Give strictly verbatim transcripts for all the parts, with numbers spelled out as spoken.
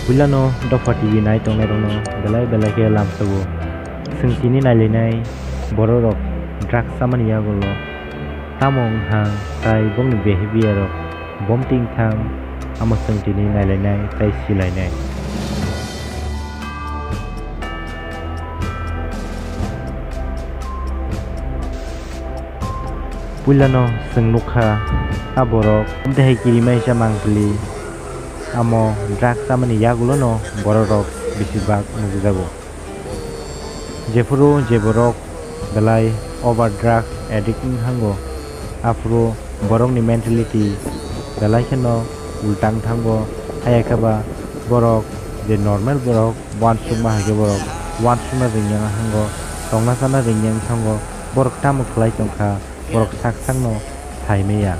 Puilano Dopha T V nai tongnairokno belai belai khe lamsogo. Chwng tini nailainai bororok drugs chamani yagulo tamo wng thang tai bongni behavior rok bomti wng thang, amo chwng tini nailainai tai silainai. Puilano chwng nukha, a borok amtwi hai kirimaisa mangpili, amo drugs chamani yagulono bororok besibak nukjago. Jephuru je borok belai over drugs addict wng thango, aphuru borokni mentality belai kheno ulta wng thango. Haiya khe ba borok je normal borok, uansukma hai khe borok uansukna ringya wng thango, tongna chana ringya wng thango. Borok tamo khlai tongkha, borok sak sakno sai maya.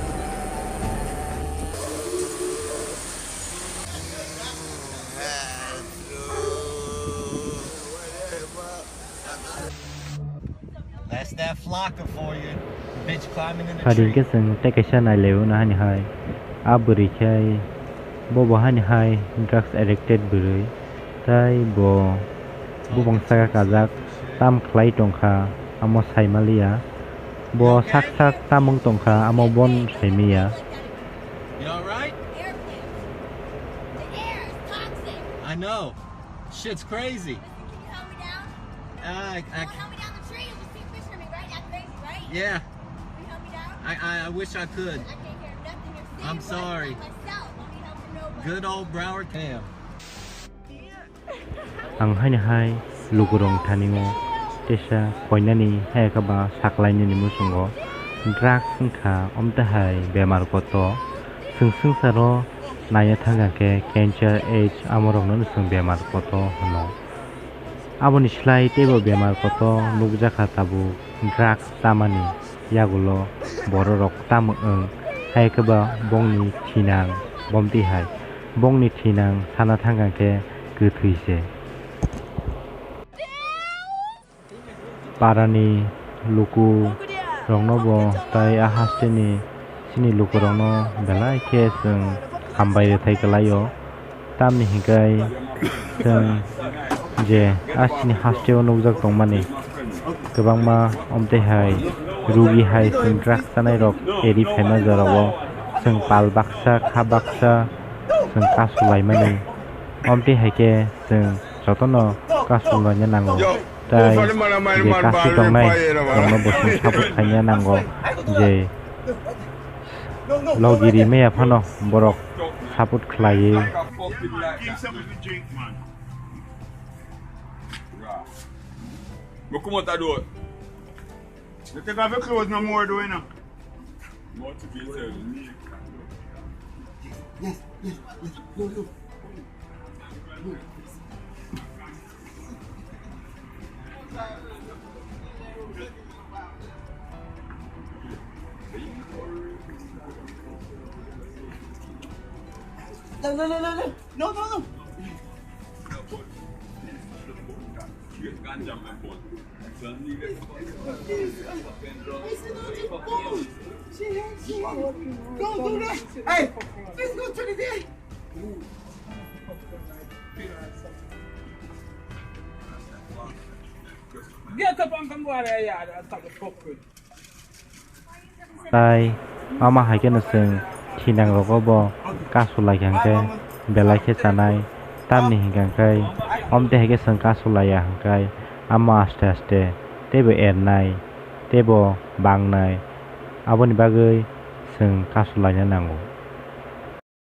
That's that flocker for you. Bitch climbing in the Phaidi tree. Hwnkhe chwng tei kaisa nailaio, nahani hai a bwrwi khe bo bo hani hai drugs addicted bwrwi, tai bo bubang saka kajak, tam khlai tongkha, amo sai maliya. Bo sak sak tamung tongkha, amo bon sai maya. You all right? I know. Shit's crazy. Can you help me down? Uh, I, I, Don't help me down the tree. You'll just take a picture of me, right? That's crazy, right? Yeah. Can you help me down? I, I, I wish I could. I can't hear nothing you're saying. I'm sorry. Myself. I'll be helping nobody. Good old Broward Cam. Ang haino hai lukurok thanio tesa koinani hai khe ba saklainani muchungo drugs wngkha omtwi hai bemar koto. Chwng swngcharo naiya thangkha khe cancer, AIDS amorokno chwng bemar koto hwno. Aboni slai teibo bemar koto nukjakha tabuk drugs chamani yagulo bororok tamo wng, hai khe ba bongni thinang bomti hai. Bongni thinang sana thangkha khe kwthwi se. Parani lukurokno bo tai a hasteni chini lukurokno belai khe chwng hambai rwthai kwlaio. Tamni hinkhe chwng je a chini hasteo nukjak tongmani kwbangma omtwi hai rugi hai chwng drugs chanairok eri phaima jorao chwng pal baksa kha baksa chwng kasu laimani. Omtwi hai khe chwng jotono kasu laina nango. Tai je kasu tongnai rokno bo chwng support khaina nango je logi ri maya phano borok support khlaiwi. Look how much I do it. You take off your clothes no more, though, you know. Motivated me. Yes, yes, yes. Go, go. No, no, no, no, no. No, no, no. Hey, please go to the day. Get up and come over here, yeah, that's not the fuck with. Tai mama hai kheno chwng thinang rogo bo kasu lai kha hwnkhe belai khe chanai, tamni hinkha hwnkhe omtwi hai khe chwng kasu laiya hwnkhe amo aste aste teibo ernai teibo bangnai, aboni bagwi chwng kasu laina nango.